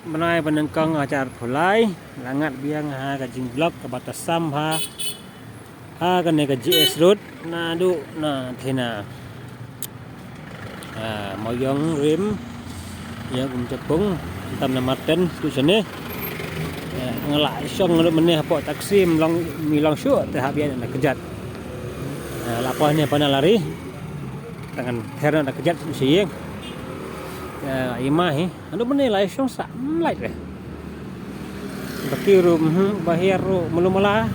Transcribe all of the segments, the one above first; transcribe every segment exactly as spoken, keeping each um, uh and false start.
Bnai ba nyngkong hajar arphew lai, la ngat biang ha ka jingblok kaba tasam ha, ha kane ka G S Road, naduh na thina. Ah, Mawiong rim, ïa Umjapung, tam na Martin, tu sini. Ah, nga la shong ngat mynne hapoh taxi, mlong, mi long shuh, te hap ïa na kjat. Ah, la poi ne pana lari. Tangan ther na kjat shu ïeng. Ah, ima hi. Anu bene lai shong sa, mm, lai re. Baki ru, mhm, bahir ru, malu mala.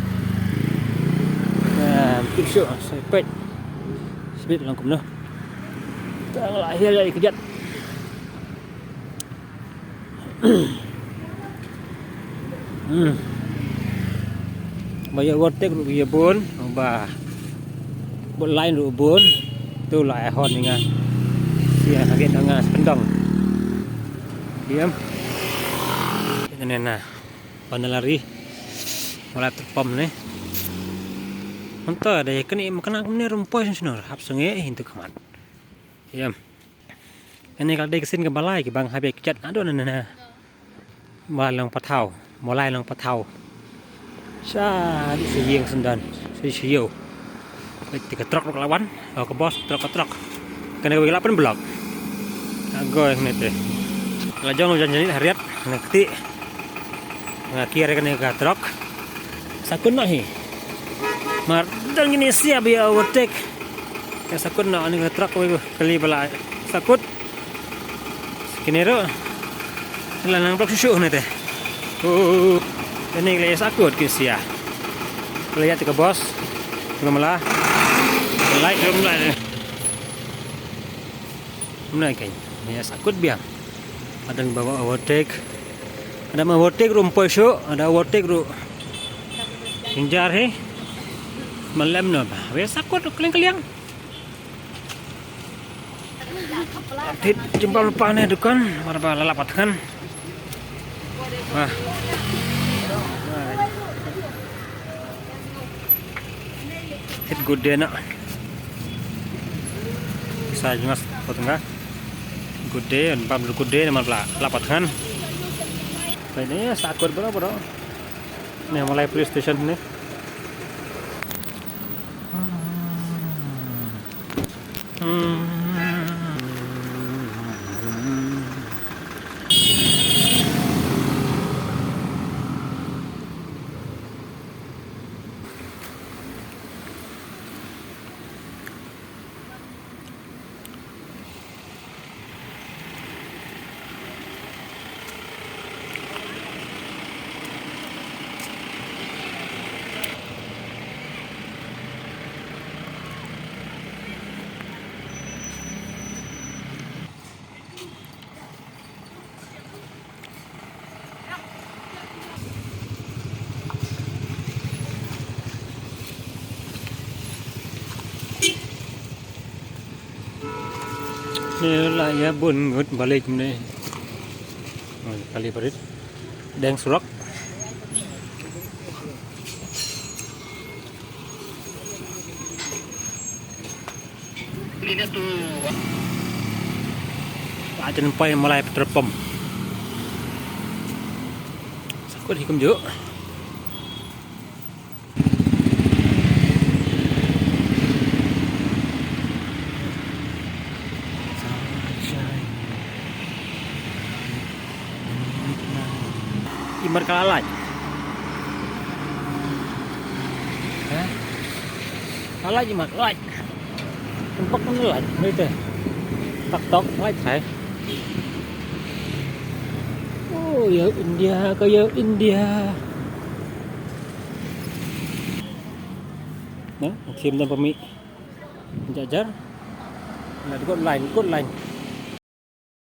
Ah, tip shu, sa pet. Speed lang kumno. Tang la hia lai kjat. Hmm. Ba ïa overtake ruh ïa bun, ba bud line ruh bun. Tu la ai hon ïa nga. Ïa ka viet nga spendong. Diam. Ïa ne na. Panalari. Wala terpom ne. Hangta da ïa kane ïa kane kumne rumpoi shnur. Hap sngewsih hintu khmat. Diam. Kane ka dei ka sien kaba lai, kiba nga hap ïa kjat naduh na, na, na. Ba long pathaw, Mawlai long pathaw. Sha dei sha ïing shen don, sha dei sha ïew. Bad te ka trok ruh ka la wan, oh, ka bos, trok, ka trok. Kane kaba ki la pynblok. Agoi kane te. La jong jan janit hariat, na kti. Nga kiar kane ka trok. Sakut noh hi. Mar dang ini siap ïa overtake. Ka sakut noh ani ka trok wei kali bala sakut. Kine ro. La nang blok shuh shuh ne te. Oh, ini kali sakut ki sia. Kali ïa te ka bos. Belum lah. Like belum lah. Mnai kai. Ïa sakut biang. Ada ba overtake. Ada ma overtake ruh ym poi shuh, ada overtake ruh. Jinjar hi. Malem no ba. Ïa sakut ruh kling kling. Tit jempol pa ne dukan, mar ba lalap atkan. Wah. Hit good day na. Sa jngas potong ka. Good day, an bam good day na mar la, la patngan. Ini sakut bro, bro. Ni Mawlai police station ni. Hmm. Ni la ïa bun ngut balik ni. Oh, kali parit. Deng surok. Ajan pai Mawlai petrol pump. Sakut hi kumjuh. Imat ka la lait. Hah? Ka la lait imat, ka la lait. Tempat kan la lait, ni te. Tak tok, la lait hai. Oh, ïa India, ka ïa India. Nah, thim dan pemi. Jajar. Nah, good line, good line.